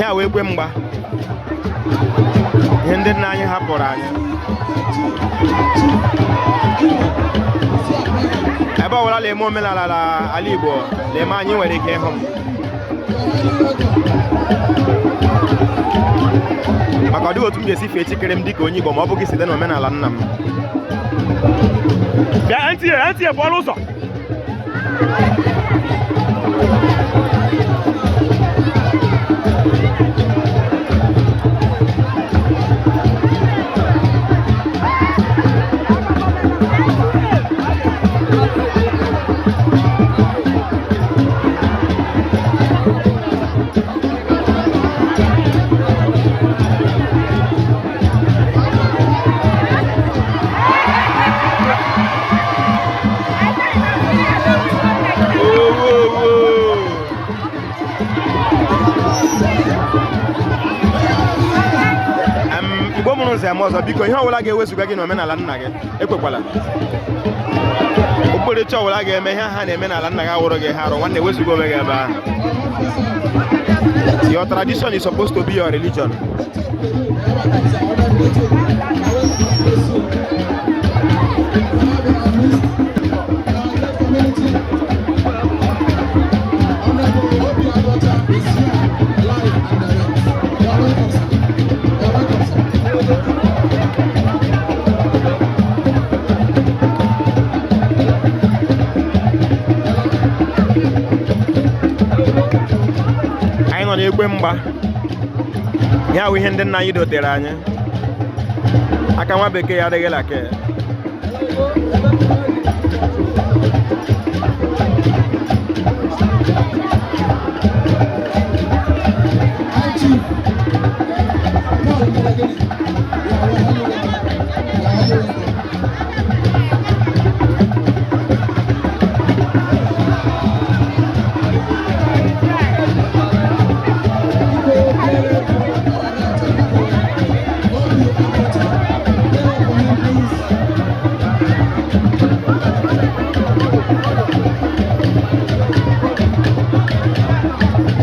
Ihe a wee kwe mgba ihe ndị nna anyị hapụrụ anyị. Ebe ọbụla na-eme omenala n'ala Igbo na-eme, anyị nwere ike ịhụ m maka ọ dịghị otu m ga-esi fee chi kere m dịka onye Igbo ma ọ bụghị site n'omenala nna m. Bịa NTA, NTA, pụọ n'ụzọ. Igbo mụrụ nze m ọzọ, biko, ihe ọbụla ga-ewezuga gị n'omenala nna gị, ekwekwala. Okpukperechi ọbụla ga-eme ihe ha na-eme n'ala nna gị awụrụ gị ha arụ, nwanne, wezuga onwe gị ebe ahụ. Your tradition is supposed to be your religion. Anyị nọ n'ekwe mgba ya wụ ihe ndị nna anyị dotere anyị. Aka nwa bekee ya adịghị lake. Chief Paul Mudagiri, you are highly welcome. You are highly welcome. Biko, clear up for our director, biko. Obi Abacha, clear up for him, please.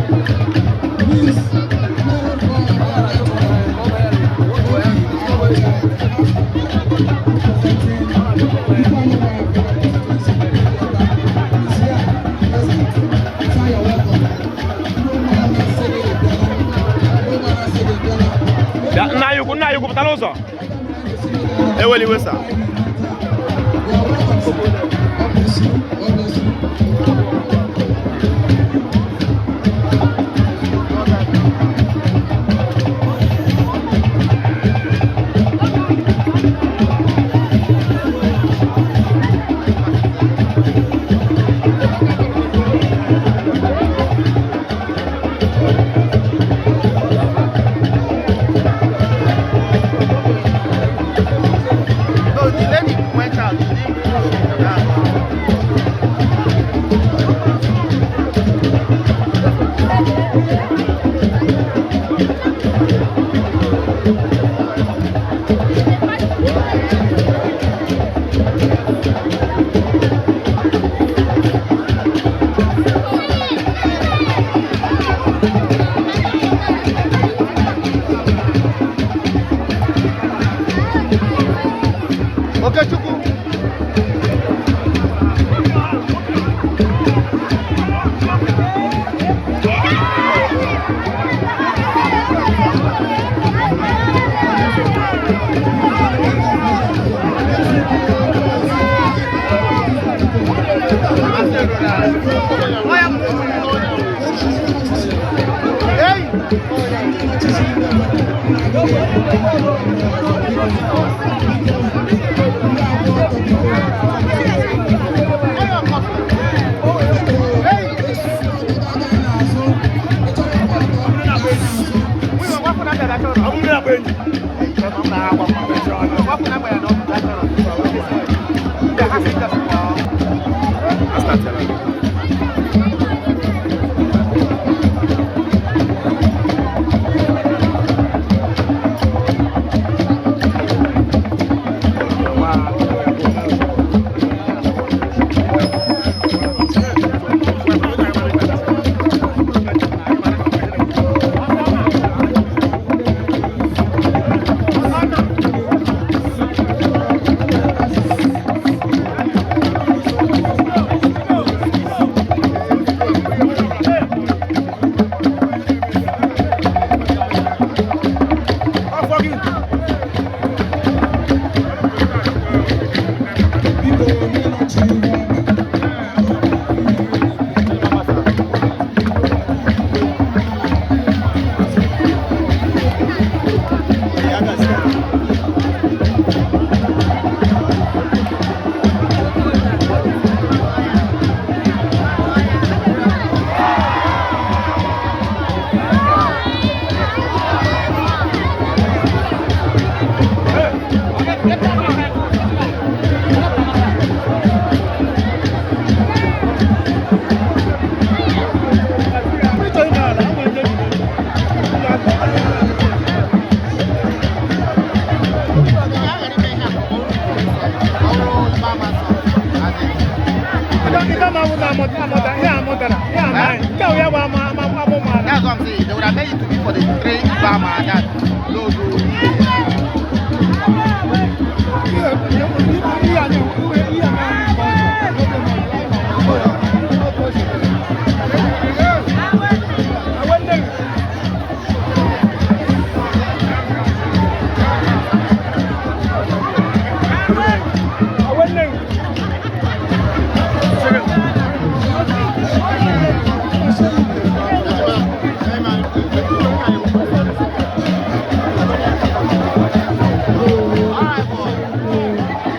Please, clear up for our director. Obi Abacha, representing Ikwuano constituency, is here present. Sir, you're welcome. No man sịrị bịala. No man sịrị bịala. Bịa, nna anyị ukwu, nna anyị ukwu, pụtara ụzọ. Eweli iwe, sir. You are welcome, sir. God bless you. God bless you. No, the lady went out. She didn't push it. That's all. Okechukwu. Hey! Ọ bụrụ na bụ enyi. Asatara. They would have made it to be for the three Ibama that no do. Alright, boy.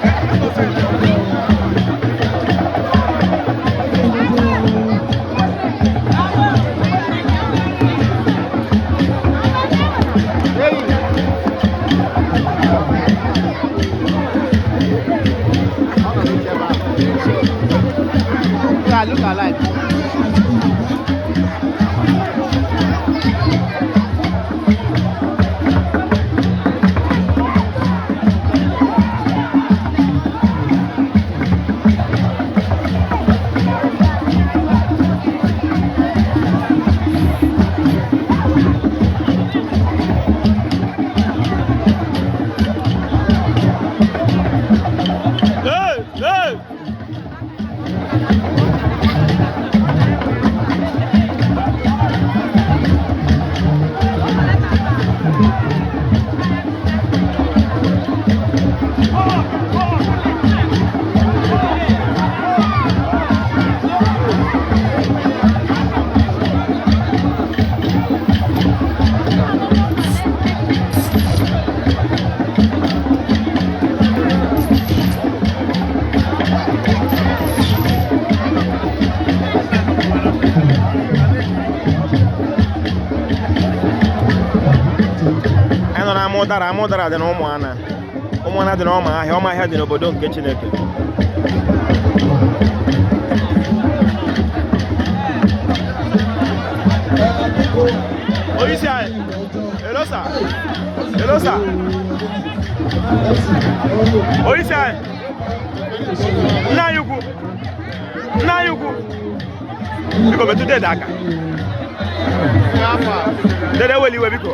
Hey. Yeah, look alike. Hey, hey! Anyị nọ n'ama ụdara. Ama ụdara dị na ụmụana. Ụmụana dị na ọma ahịa. Ọma ahịa dị n'obodo nke Chineke. Onye isi anyị, hello sir. Hello sir. Onye isi anyị, nna anyị ukwu, nna anyị ukwu, biko metụ dede aka. Dede, weli iwe, biko.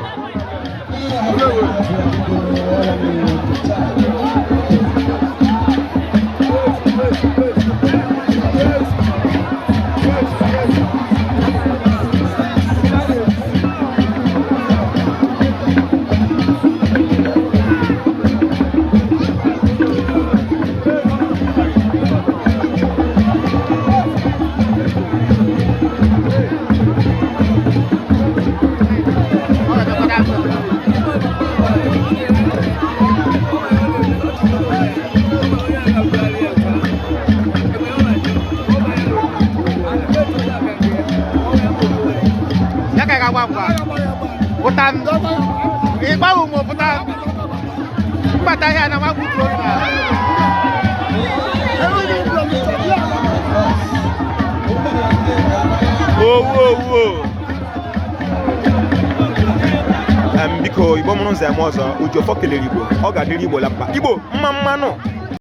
Ya ka ga-agwa ngwa. Pụta m. Ị gbanwe m pụta. Mkpata ihe a na nwa gbutu otu a. Owu owu. Biko, Igbo mụrụ nze m ọzọ, Ujiọfọ kelere Igbo. Ọ ga-adịrị Igbo la mkpa. Igbo mma mmanụ.